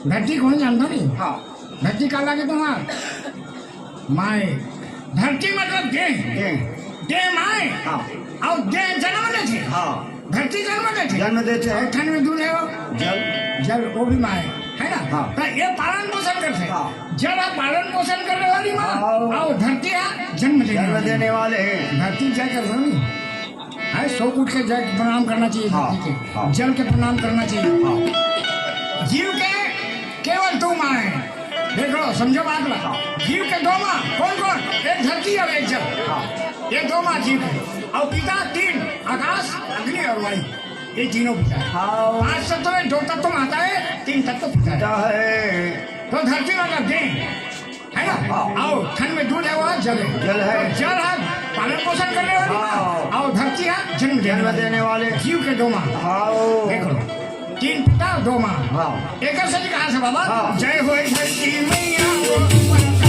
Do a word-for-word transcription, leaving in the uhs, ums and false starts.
धरती कोन जानता नहीं? हाँ। धरती काला कथे तुम्हार? माय। धरती मतलब देह। देह। देह माय। हाँ। अउ देह जन्म देथे। हाँ। धरती जन्म देथे। जन्म देथे। अउ ठन में दूध हे वो। जल। जल, वो भी माय, है ना? हाँ। त ये पालन पोषण करथे। हाँ। जल ह पालन पोषण करने वाली माँ। हाँ। अउ धरती ह जन्म देने जन्म वाली। देने वाले। धरती जय कर दो नहीं। है, सो उठ के जय के प्रणाम करना चाहिए हाँ, धरती के। हाँ। जल के प्रणाम करना चाहिए। हाँ। जीव के केवल दो माँ है। देख लो, समझो बात ला। जीव के दो माँ, कोन कोन? एक धरती अउ एक जल। हाँ। ये दो माँ जीव के। अउ पिता तीन, आकाश, अग्नि अउ वायु। ये तीनों पिता है। हाँ। पांच तत्व में दो तत्व माता है, तीन तत्व पिता है। पिता है। तो धरती मतलब देह, है ना? हाँ। अउ ठन में दूध हे, वो जल हे। जल हे। तो जल हे पालन पोषण करने वाली माँ, हाँ। अउ धरती हे जन्म देने जन्म वाली। देने वाले। जीव के दो माँ। हाँ। देख लो, तीन पिता, दो माँ। हाँ। एकर से कहा से बाबा, हाँ। जय होय धरती मैया, वो